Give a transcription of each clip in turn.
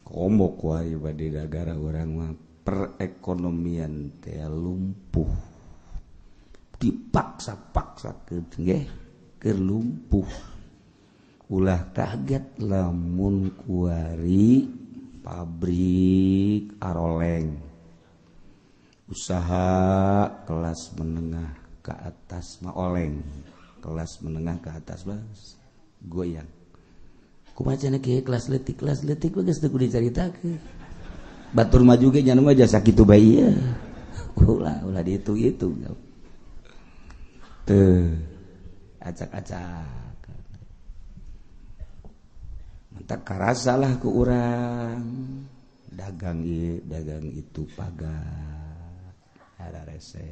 Komo kuari bade nagara urang mah perekonomian teh lumpuh. Dipaksa-paksa nggih keur lumpuh. Ulah kaget lamun kuari pabrik aroleng. Usaha kelas menengah ke atas mah oleng, kelas menengah ke atas mah goyang. Kumaha cenah kieu kelas leutik mah geus teu kudu dicaritakeun. Batur maju ge nya mah jasa kitu bae ieu. Ulah dihitung-hitung. Teu acak-acak. Mentak karasalah ku urang. Dagang ieu, dagang itu pagar. Ararese.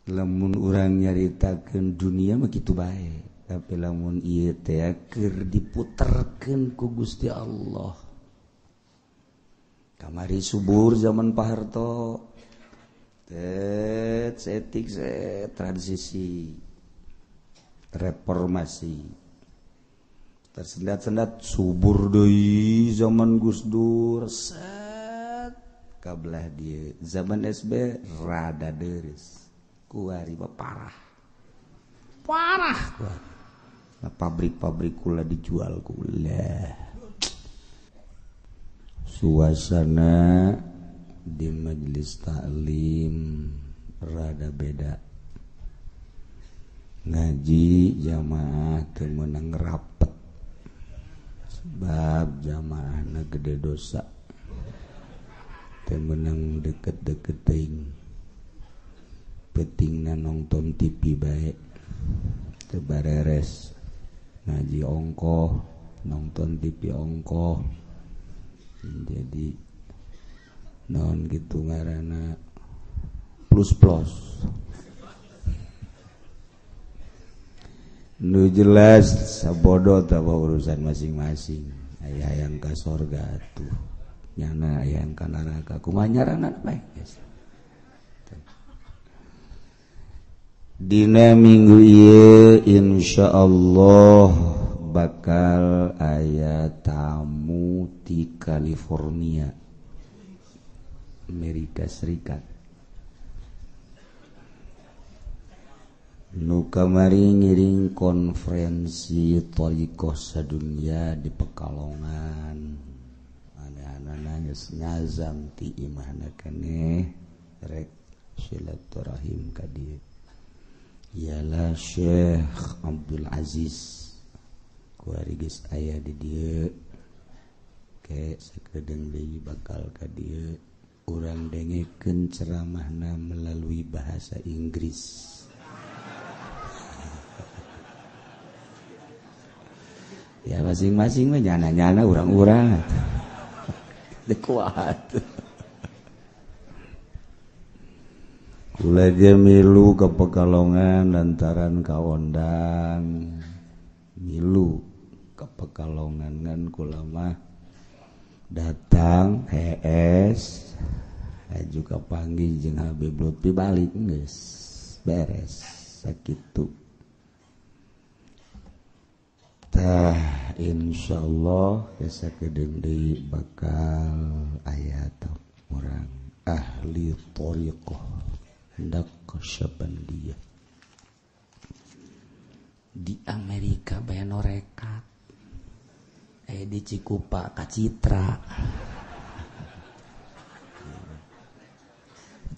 Lamun urang nyaritakeun dunia mah kitu bae. Tapi lamun ieu teh keur diputerkeun ku Gusti Allah. Kamari subur zaman Pak Harto. Tet setik set transisi reformasi. Tersendat-sendat subur deui zaman Gus Dur set kabelah dieu zaman SB rada deures. Kuari mah parah. Parah kuari. Nah, pabrik-pabrik kula dijual kula. Suasana di majelis taklim rada beda. Ngaji jamaah teu meunang rapet. Sebab jamaahna gede dosa. Teu meunang deket-deket teuing. Pentingna nonton TV bae. Teu bareres. Ngaji ongkoh, nonton TV ongkoh. Jadi non gitu ngaranna plus plus. Nu jelas sabodo tah urusan masing-masing. Aya yang ka sorga atuh, nyana aya yang ka neraka. Kumaha nyarana bae geus. Dina minggu ieu insyaallah bakal aya tamu ti California, Amerika Serikat. Nu kamari ngiring konferensi thariqah sadunya di Pekalongan. Anak-anak geus ngazam ti imahna keneh rek silaturahim ka dieu. Ialah Syekh Abdul Aziz. Kuari geus aya di dieu. Ke sakedeung deui bakal ka dieu. Urang dengekeun ceramahna melalui bahasa Inggris. Ya masing-masing mah nyana-nyana urang-urang. Teu kuat. Kula ge milu ke Pekalongan lantaran kaondang. Milu ke Pekalongan ngan kula mah datang HS aju kapanggih jeung Habib Lutfi balik geus beres sakitu. Tah insyaallah geus sakedeung deui bakal aya urang ahli thariqah hendak Naqsyabandiyah di Amerika bae norekat di Cikupa Kacitra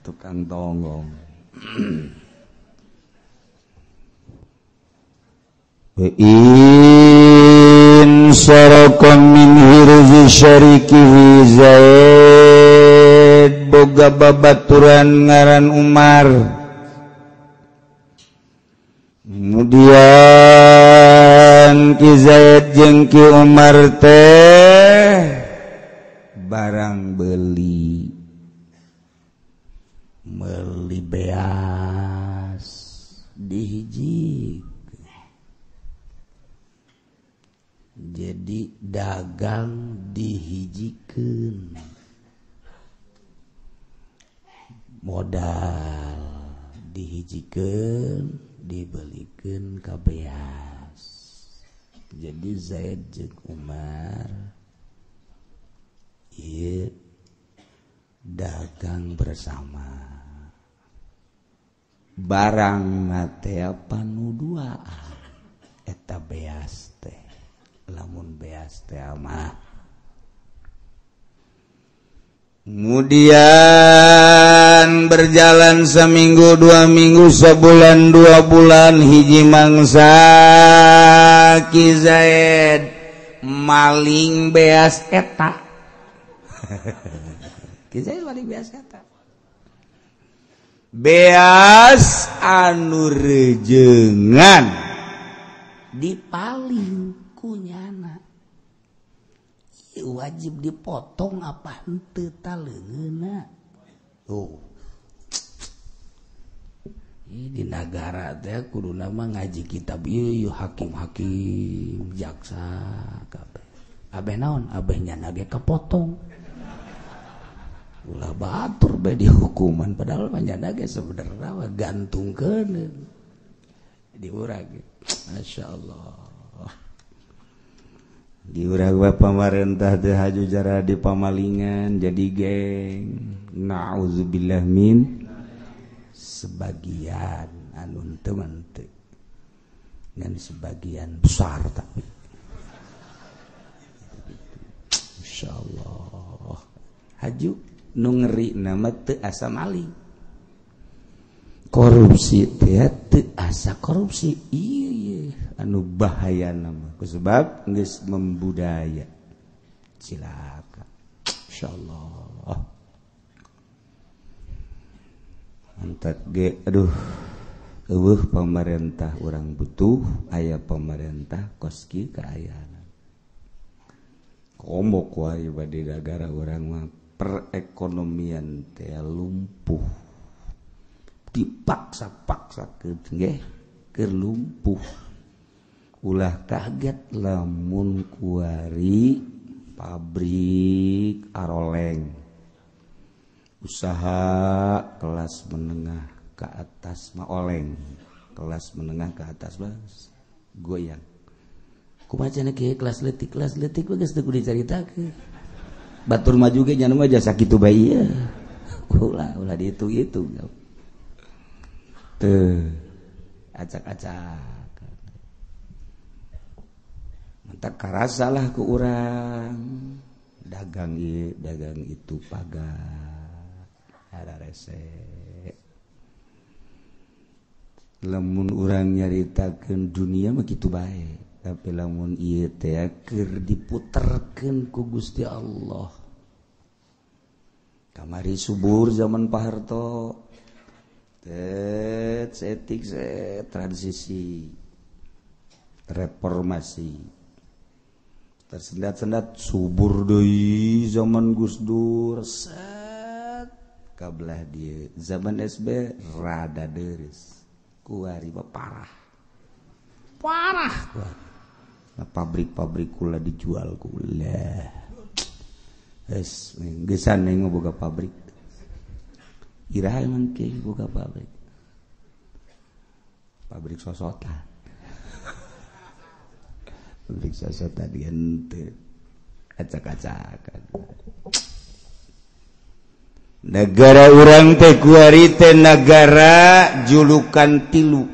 tukang tonggong. In saraka min hirzi syarikihi Zaid boga babaturan ngaran Umar. Kemudian Ki Zaid jeung Ki Umar teh barang beli meuli beas dihiji. Jadi dagang dihijikeun, modal dihijikeun, dibelikeun ka beas. Jadi Zaid jeung Umar ieu dagang bersama. Barang teh panu duaan eta beas teh. Lamun beas teh mah. Kemudian berjalan seminggu, 2 minggu, sebulan, 2 bulan, hiji mangsa Ki Zaid maling beas eta. Ki Zaid maling beas eta. Beas anu rejengan dipaling kunyana. Wajib dipotong apa henteu taleungeunna. Oh. Di nagara teh kuduna mah ngaji kitab ieu hakim-hakim, jaksa kabeh. Abeh naon? Abeh nyana ge kepotong. Ulah batur bae dihukuman padahal mah nyana ge sebenarnya mah gantungkeun di urang. Masyaallah. Di urang pamarentah teh haju jara di pamalingan jadi geng. Nauzubillah min sebagian anu teu mah teu. Ngan sebagian besar tapi. Insyaallah. Haju nu ngeri nama teu asa maling. Korupsi teh teu asa korupsi. Ieu anu bahaya nama sebab geus membudaya cilaka. Insyaallah. Antak ge aduh eueuh pamarentah urang butuh aya pamarentah kos kieu kaayaan. Komo wae bade nagara urang mah perekonomian teh lumpuh. Dipaksa-paksa nggih keur lumpuh. Ulah kaget lamun kuari pabrik aroleng. Usaha kelas menengah ke atas mah oleng, kelas menengah ke atas mah goyang. Kumaha cenah kieu kelas leutik mah geus teu kudu dicaritakeun. Batur maju ge nya mah jasa kitu bae ieu. Ulah dihitung-hitung. Teu acak-acak. Mentak karasalah ku urang dagang ieu dagang itu pagar rese. Lamun urang nyaritakeun dunia mah kitu bae, tapi lamun ieu teh keur diputerkeun ku Gusti Allah. Kamari subur zaman Pak Harto. Tet setik set transisi reformasi. Tersendat-sendat subur deui zaman Gus Dur. Set kabelah dia zaman SB rada deres. Kuari mah parah. Parah. Nah, pabrik-pabrik kula dijual kula. Geus geusan ning boga pabrik. Iraha emang ke boga pabrik. Pabrik sosotan. Pabrik sosotan henteu. Acak-acakan. Negara urang teh kuari teh nagara julukan tilu.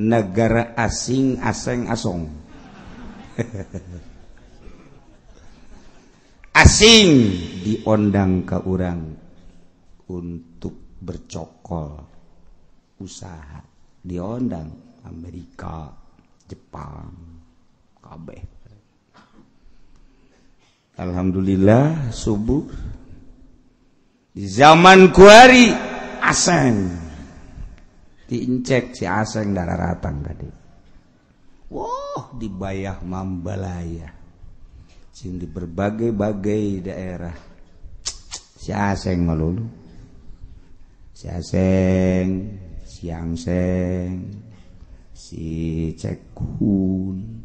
Negara asing aseng asong. Asing diondang ke urang untuk bercokol usaha, diondang Amerika, Jepang, kabeh. Alhamdulillah subur. Di zaman kuari aseng diincek si aseng dararatang tadi. Wah, dibayah mambalaya. Sing di berbagai-bagai daerah. Si aseng melulu. Si aseng, si angseng, si cekun,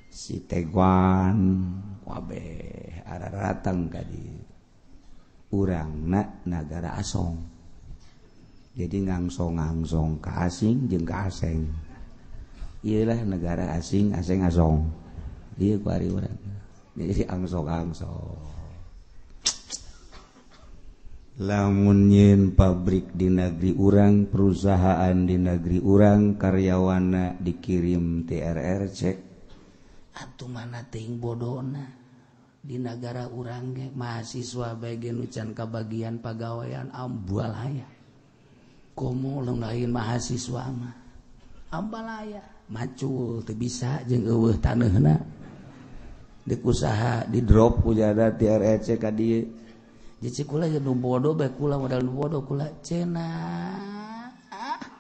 si teguan, kabeh araratang ka di urangna nagara asong. Jadi ngangsong-ngangsong ka asing jeung ka aseng. Iyalah negara asing, aseng asong. Ieu ku ari urang. Jadi angsok-angsok. Lamun nyeun pabrik di negeri urang, perusahaan di negeri urang, karyawanna dikirim TRRC. Atuh mana teuing bodona di negara urang ge mahasiswa bae ge nu can kabagian pagawean ambalaya. Komo lain mahasiswa mah ambalaya macul teu bisa jeung eueuh taneuhna. Deuk usaha di drop ku jada TRRC ka dieu. Jadi kula ya nu bodoh bae kula modal nu bodoh kula cenah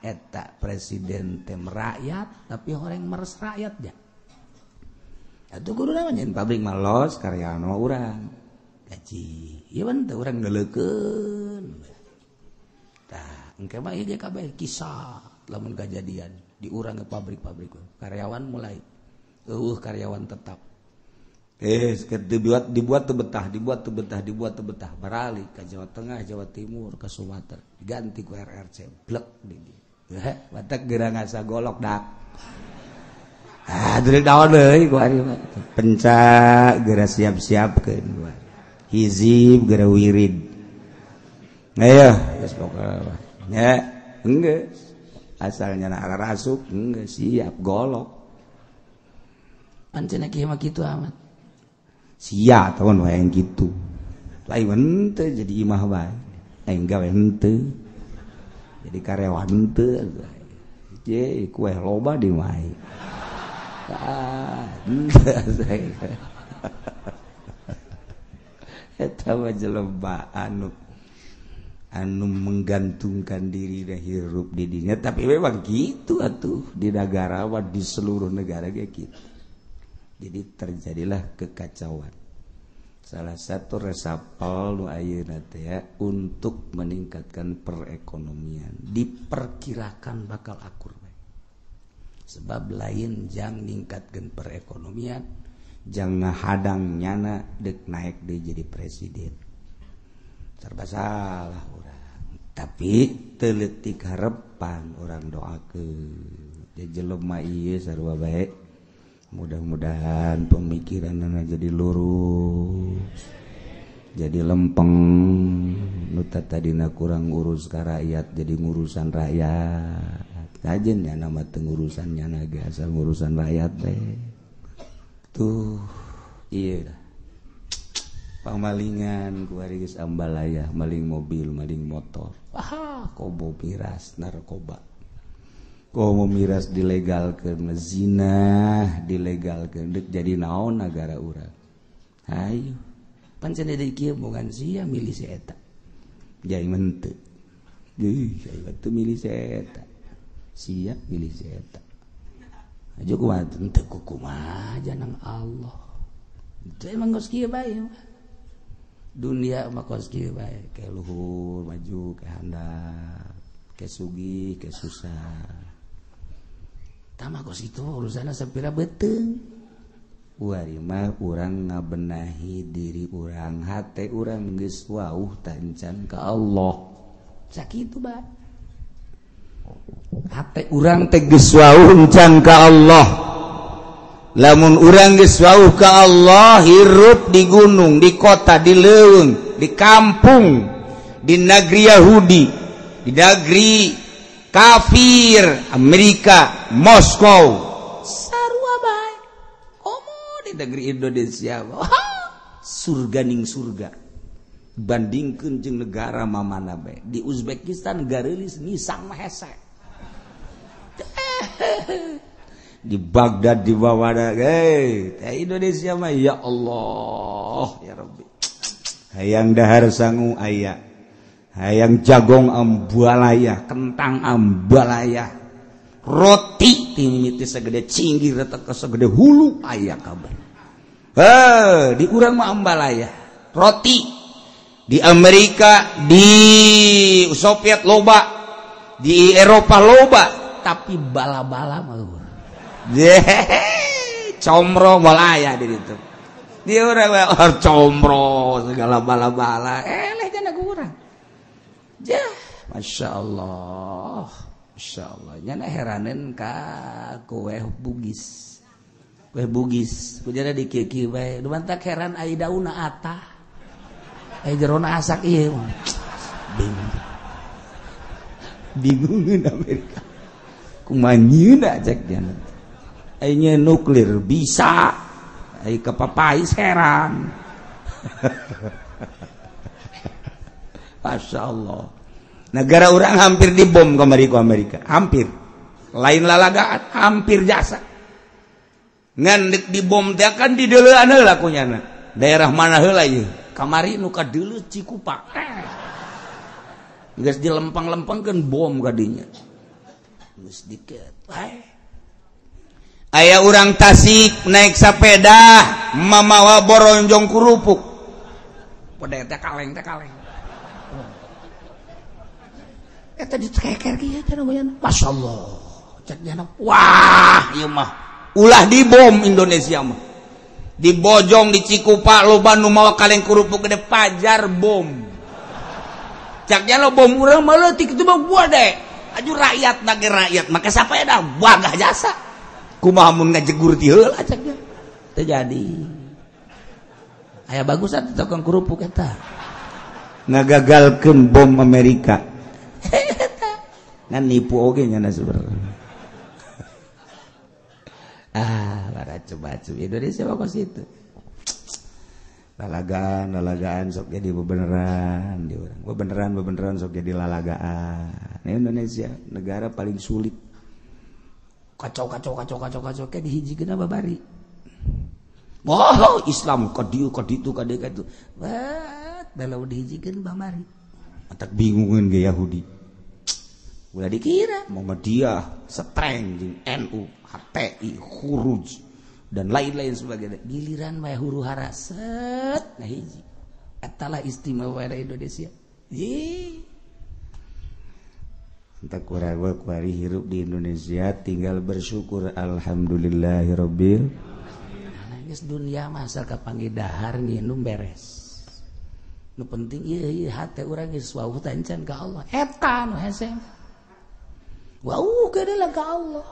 eta presiden teh rakyat tapi horeng meres rakyat ja. Atuh kudu mah nyeun pabrik mah los karyawan mah urang gaji. Ieu mah teu urang ngeleukeun. Tah engke mah ieu kabeh kisah lamun kajadian di urang ke pabrik-pabrik karyawan mulai eueuh karyawan tetap. Dibuat dibuat tuh betah, dibuat tuh betah, dibuat tuh betah. Baralik ke Jawa Tengah, Jawa Timur, ke Sumatera, diganti ku RRC, blek di dieu. Heh, batak geura ngasa golok dak. Ah, deui daun deui ku ari mah. Pencak geura siap-siapkeun ku ari. Hizib geura wirid. Ayo, geus pokona. Nya, enggeus. Asalnya na arasup, enggeus siap golok. Pancen kieu mah kitu amat. Sia tahun hayang gitu lain henteu jadi imah bae aing gawe henteu jadi karyawan henteu je kue loba di mai ah henteu eta mah jelema anu menggantungkan diri da hirup di dinya tapi memang gitu atuh di negara di seluruh negara ge kitu. Jadi terjadilah kekacauan. Salah satu resapel nu ayeuna teh untuk meningkatkan perekonomian diperkirakan bakal akur bae. Sebab lain jang ningkatkeun perekonomian, jang ngahadang nyana deuk naik deui jadi presiden. Serba salah urang. Tapi teu leutik harepan urang doakeun. Jelema ieu sarua bae. Mudah-mudahan pemikiranna jadi lurus, jadi lempeng. Nu tadina kurang ngurus ka rakyat jadi ngurusan rakyat. Kajen nya nama teu ngurusan nyana ge asal ngurusan rakyat teh. Tuh, ieu pamalingan ku ari geus ambalaya, maling mobil, maling motor. Wah, kobo miras narkoba. Komo miras dilegalkeun, zina dilegalkeun, deuk jadi naon nagara urang. Hayu, pancen deui kieu bogan sia milih si eta. Jai henteu. Geuh, sia teu milih si eta. Sia milih si eta. Aja kumaha teu kumaha janang Allah. Itu emang geus kieu bae. Dunia mah kos kieu bae, ke luhur maju ke handap, ke sugih, ke susah. Tama kos itu urusanna sapira beuteung. Wari mah urang ngabenahi diri urang, hate urang geus wauh tancan ka Allah. Sakitu bae. Hate urang teh geus wauh encan ka Allah. Lamun urang geus wauh ka Allah, hirup di gunung, di kota, di leuweung, di kampung, di negeri Yahudi, di negeri kafir, Amerika, Moskow, sarua bae. Komo di negeri Indonesia, surga ning surga. Bandingkeun jeung negara mamana bae. Di Uzbekistan gareulis ngisang mah hese. Di Baghdad di bawah hei, Indonesia mah ya Allah, ya Rabbi. Hayang dahar sangu aya. Hayang jagong ambalaya, kentang ambalaya, roti timiti segede cinggir atau segede hulu aya kabar. Heh, di urang mah ambalaya, roti di Amerika, di Soviet loba, di Eropa loba, tapi bala-bala mah. Comro balaya di ditu. Di urang mah comro segala bala-bala, eleh jana urang. Jah, Masya Allah, Masya Allah. Nyana heranen ka kue Bugis. Kue bugis kujana di kieu-kieu bae. Nu mantak heran ai daunna atah. Ai jerona asak ieu. Bingung. Bingungeun Amerika. Kumaha nyieunna cek dia. Ai nuklir bisa. Ai ka papais heran. Masya Allah. Negara orang hampir dibom kamari ku Amerika. Hampir. Lain lalagaan, hampir jasa. Ngan dek dibom teh kan di deuleuan heula kunyana. Daerah mana heula ieu? Kamari nu ka deuleu Cikupa. Geus dilempang-lempangkeun bom kadinya. Geus diket. Aya urang Tasik naik sepeda mamawa boronjong kerupuk. Pada teh kaleng teh kaleng. Eta ditekeker kieu teh nu masyaallah. Cek jana wah ieu mah ulah dibom Indonesia mah. Dibojong di Cikupa loba nu mawa kaleng kerupuk gede pajar bom. Cak jana bom urang mah leutik kitu mah gede. Aju rakyat bagi rakyat maka sapeda wagah jasa. Kumaha mun ngajegur ti heula cak nya. Teu jadi. Aya bagus atuh tukang kerupuk eta. Ngagagalkeun bom Amerika. Eta. Ngan nipu oge nya sebenarnya. Ah, baracu-bacu Indonesia mah kos itu. Lalagaan, lalagaan sok jadi bebeneran di urang. Bebeneran, bebeneran sok jadi lalagaan. Nah, Indonesia negara paling sulit. Kacau kacau kacau kacau kacau kayak dihijikeun babari. Wah, Islam ka dieu ka ditu ka dieu ka ditu. Wah, dalam dihijikeun babari. Matak bingungeun ge Yahudi. Ulah dikira Muhammadiyah, Setreng jeung NU, HTI, Khuruj dan lain-lain sebagainya. Giliran mah huru hara set nah hiji. Eta lah istimewa Indonesia. Ye. Entah kurang gua kuari hirup di Indonesia tinggal bersyukur alhamdulillahirabbil. Geus dunia mah asal kapanggih dahar nginum beres. Nu penting ieu ieu hate urang geus wauh tancan ka Allah. Eta nu hese. Wauh geus ka Allah.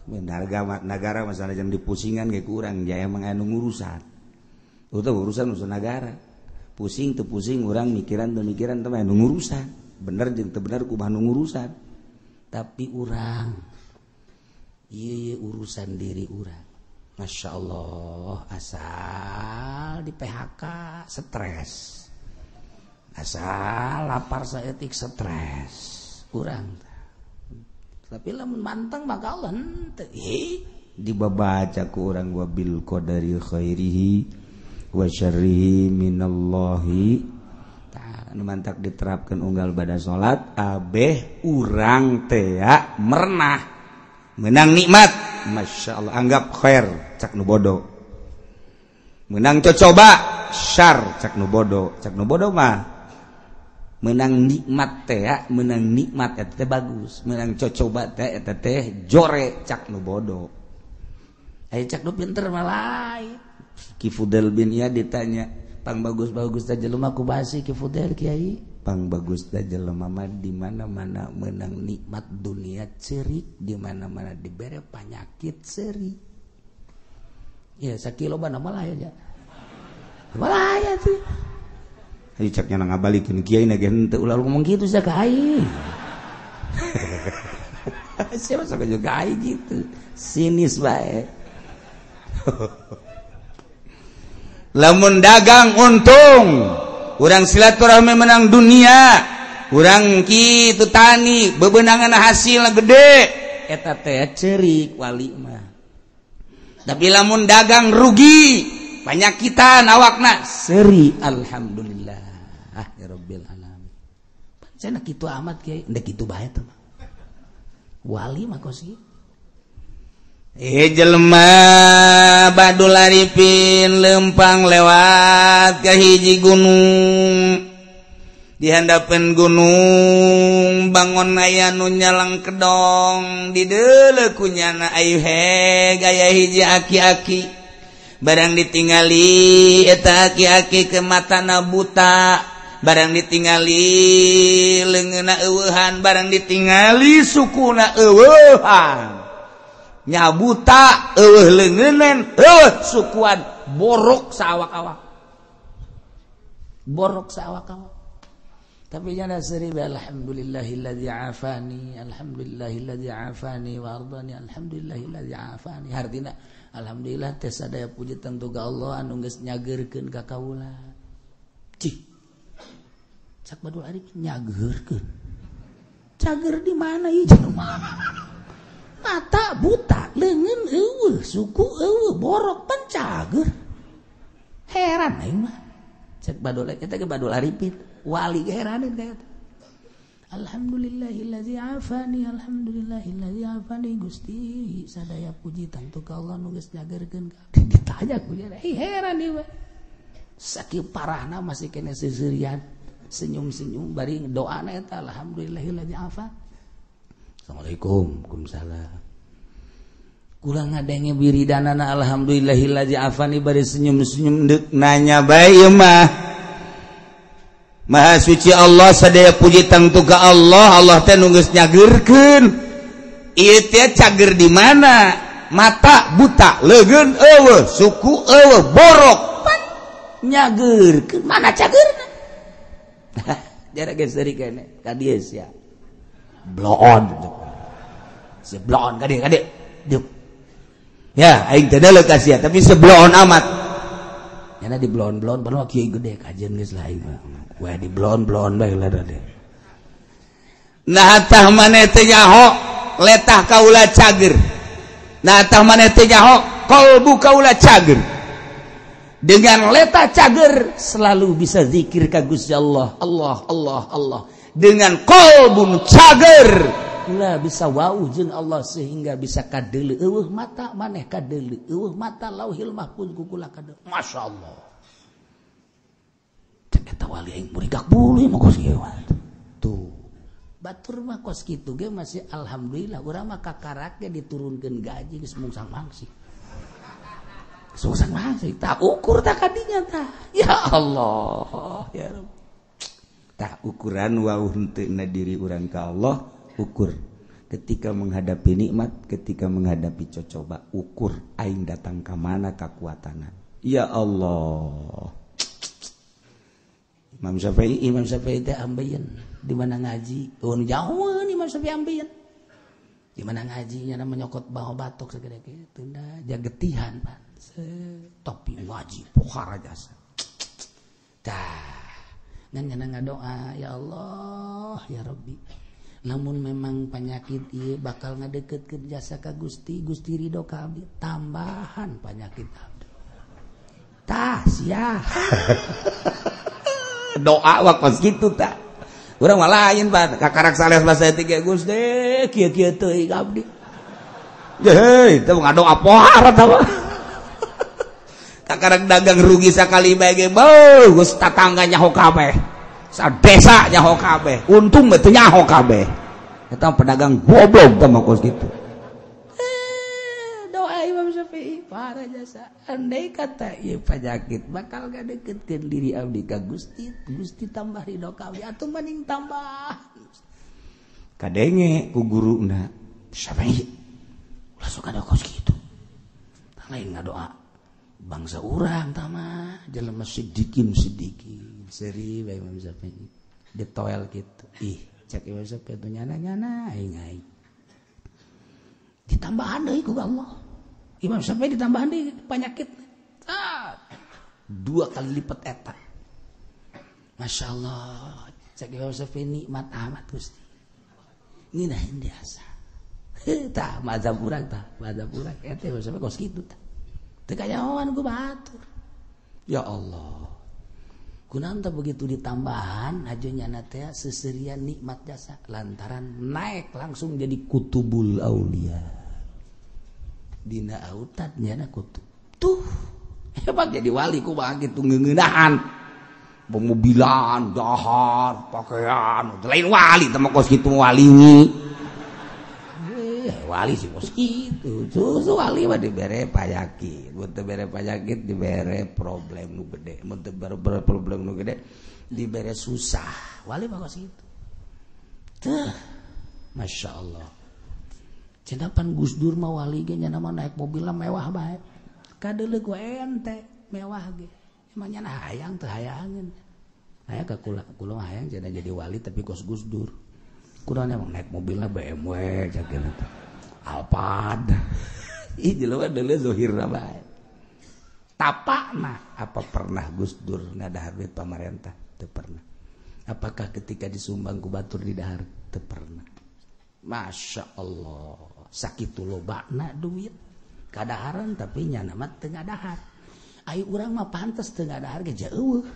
Benar negara masalah jam dipusingan ge kurang ya emang anu ngurusan. Utuh urusan urusan negara. Pusing teu pusing urang mikiran teu mikiran teh anu ngurusan. Bener jeung teu bener kumaha nu ngurusan. Tapi urang ieu urusan diri urang. Masya Allah, asal di PHK stres, asal lapar saeutik stres, urang. Tapi lamun manteng maka Allah henteu. Dibabaca ku urang wabil qadari khairihi wa syarrihi minallahi. Tah nu mantak diterapkeun unggal bada salat abeh urang teh merenah menang nikmat. Masya Allah anggap khair cak nu bodoh. Menang cocoba syar cak nu bodoh. Cak nu bodoh mah menang nikmat teh ya, menang nikmat eta teh bagus, menang cocoba teh eta teh jore cak nu bodoh. Aya cak nu pinter mah lain. Ki Fudel bin Iyad ditanya, "Pang bagus-bagus teh jelema kumaha sih Ki Fudel Kiai?" Pang bagus teh jelema mah di mana-mana menang nikmat dunia cerik, di mana-mana dibere panyakit seri. Ya sakilo bana malah ya. Malah ya sih. Ayo caknya ngabalikeun kiai na ge henteu ulah ngomong kitu sia ka aing. Siapa sok juga aing gitu. Sinis bae. Lamun dagang untung, urang silaturahmi menang dunia, urang kitu tani bebenangan hasil gede, eta teh cerik wali mah. Tapi lamun dagang rugi, panyakitan awakna seri alhamdulillah ya rabbil alamin. Pancen kitu amat kiai, ndek kitu bae teh mah. Wali mah kos kieu. Jelema Badul Arifin lempang lewat ke hiji gunung. Di handapeun gunung bangon aya nu nyalang kedong, di deuleu kunyana ayu heg aya hiji aki-aki. Barang ditingali eta aki-aki ke matana buta, barang ditingali leungeunna eueuhan, barang ditingali sukuna eueuhan. Nya buta, eueuh leungeunan, eueuh sukuan, borok saawak-awak. Borok saawak-awak. Tapi jangan seri alhamdulillahilladzi afani, alhamdulillahilladzi afani wa ardani, alhamdulillahilladzi afani. Hartina alhamdulillah teh sadaya puji tentu ka Allah anu geus nyageurkeun ka kaula. Cih. Cak Badul Arif nyageurkeun. Cager di mana ieu jelema? Mata buta, leungeun eueuh, suku eueuh, borok pan cager. Heran aing mah. Cek Badul eta ge Badul Arifin, wali ge heraneun ka eta. Alhamdulillahillazi afani, alhamdulillahillazi afani, Gusti sadaya puji tangtu ka Allah nu geus nyageurkeun ka abdi. Ditanya ku nya, heran ieu mah. Sakieu parahna masih kene seuseurian, senyum-senyum bari doana eta alhamdulillahillazi afani. Assalamualaikum, waalaikumsalam. Kula ngadenge wiridanana alhamdulillahillazi afani bari senyum-senyum deuk nanya bae ieu mah. Maha suci Allah sadaya puji tangtu ka Allah, Allah teh nu geus nyageurkeun. Ieu teh cager di mana? Mata buta, leungeun eueuh, suku eueuh, borok pan nyageurkeun. Mana cageurna? Jara geus seuri kene ka dieu sia. Bloon. Sebloon ka dieu ka dieu. Dieu. Ya, aing teh deuleu ka sia, tapi sebloon amat. Nyana di bloon-bloon baru kieu gede kajeun geus lah aing mah. Wah di bloon-bloon bae lah deh. Nah tah maneh teh nyaho letah kaula cager. Nah tah maneh teh nyaho kalbu kaula cager. Dengan letah cager selalu bisa zikir ka Gusti Allah. Allah Allah Allah. Dengan qalbun cager kula bisa wau jeung Allah sehingga bisa kadeuleu eueuh mata maneh kadeuleu eueuh mata lauhil mahfuz ku kula kadeuleu. Masyaallah. Eta wali aing murigak bulu mah kos kieu. Tuh. Batur mah kos kitu ge masih alhamdulillah urang mah kakarak ge diturunkeun gaji geus mungsang mangsi. Mungsang mangsi tah ukur tah kadinya tah. Ya Allah, ya Rabb. Tah ukuran wau henteu na diri urang ka Allah ukur. Ketika menghadapi nikmat, ketika menghadapi cocoba, ukur aing datang ka mana kakuatana. Ya Allah. Imam Syafi'i teh ambeien di mana ngaji, oh jauh Imam Syafi'i ambeien. Di mana ngajinya namanya nyokot bahu batok segede kitu tunda jagetihan pan. Topi wajib pohara jasa. Tah, ngan nyana ngadoa ya Allah ya Rabbi. Lamun memang penyakit ieu bakal ngadeukeutkeun jasa ka Gusti, Gusti ridho ka abdi, tambahan penyakit abdi. Tah sia. Doa waktu gitu tak urang mah lain pak kakarak saleh bahasa tiga Gusti kieu-kieu teuing abdi heuy teu ngadoa pohara tah kakarak dagang rugi sakali bae ge beuh geus tatangga nyaho kabeh sadesa nyaho kabeh untung mah teu nyaho kabeh eta pedagang goblok tah mah kos kitu. Doa Imam Syafi'i para jasa andai kata ieu penyakit bakal ngadeukeutkeun diri abdi ka Gusti, Gusti tambah ridho ka abdi atuh mending tambah. Kadenge ku guruna Syafi'i ulah sok ada kos kitu. Tah lain ngadoa bangsa urang tah mah jelema sidikin sidikin seuri bae Imam Syafi'i ditoel kitu. Ih cek Imam Syafi'i teh nyana-nyana aing aing. Ditambahan deui ku Allah. Imam Syafi'i ditambahan deui penyakit. Ah, 2 kali lipat eta. Masya Allah, cek Imam Syafi'i nikmat amat Gusti. Ngeunaheun biasa. Tah mazhab urang tah, mazhab urang eta Imam Syafi'i kos kitu tah. Teu kanyahoan ku batur. Ya Allah. Kunaon teh begitu ditambahan hajo nyana teh seuseurian nikmat jasa lantaran naik langsung jadi kutubul aulia. Dina autat nyana kutub. Tuh hebat jadi wali ku mah kitu ngeuneunahan. Pemobilan, dahar, pakaian, lain wali teh mah kos kitu wali. Wali sih kos kitu. Susu wali mah dibere panyakit, mun teu bere panyakit dibere problem nu gede, mun teu bere problem nu gede dibere susah. Wali mah kos kitu. Tuh, Masya Allah. Cenah pan Gus Dur mah wali ge nya mah naik mobilna mewah bae. Kadeuleuh ku ente mewah ge. Emang nya hayang teu hayangeun. Aya ka kula, kula mah hayang cenah jadi wali tapi kos Gus Dur. Kunaon emang naik mobilna BMW cakeun teh. Alphard. Ih jelema deuleuh zohirna bae. Tapakna apa pernah Gus Dur ngadahar duit pamarentah? Teu pernah. Apakah ketika disumbang ku batur didahar? Teu pernah. Masya Allah, sakitu lobana duit kadaharan tapi nyana mah teu ngadahar. Ai urang mah pantes teu ngadahar ge jauh.